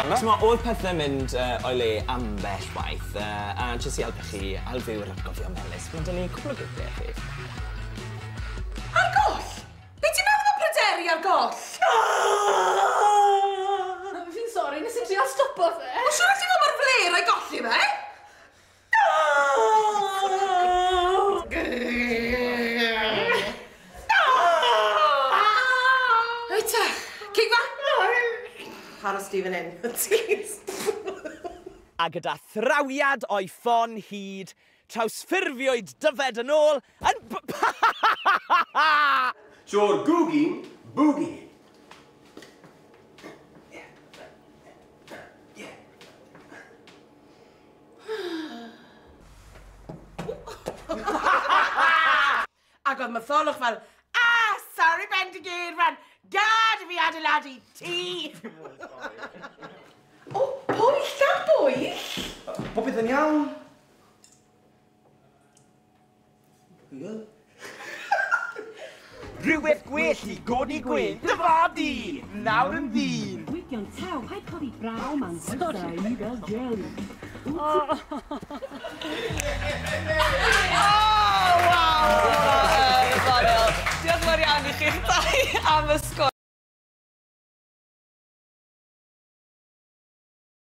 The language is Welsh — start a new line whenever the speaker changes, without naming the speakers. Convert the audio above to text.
T'mo, oedd pethe'n mynd o'i le ambell waith, a jyst i helpu chi ailfyw'r atgofion melys, mae 'da ni cwpl o geiriau i chi.
Ar goll? Be ti'n meddwl am Pryderi ar goll?
Fi'n sori, nes i trial stopo fe.
Wel, siŵr ti'n gwybod mor fler o'i golli fe? Reit te, cigfa! Aros di fan hyn.
A gyda thrawiad o'i ffon hud, trawsffurfiwyd Dyfed yn ôl yn
So'r Googie Boogie.
Ac oedd Matholwch fel, ah, sorry Bendigeidfran, gad i fi adeiladu tŷ. O, pwyll da bwyll.
Popeth yn iawn.
Rhywbeth gwell i godi gwên, dyfadu, nawr yn ddyn.
Gwydion taw, paid codi braw, ma'n bwysau i fel jelly.
Oh, waw! Diolch yn fawr iawn i chi'ch dau am y sgwrs.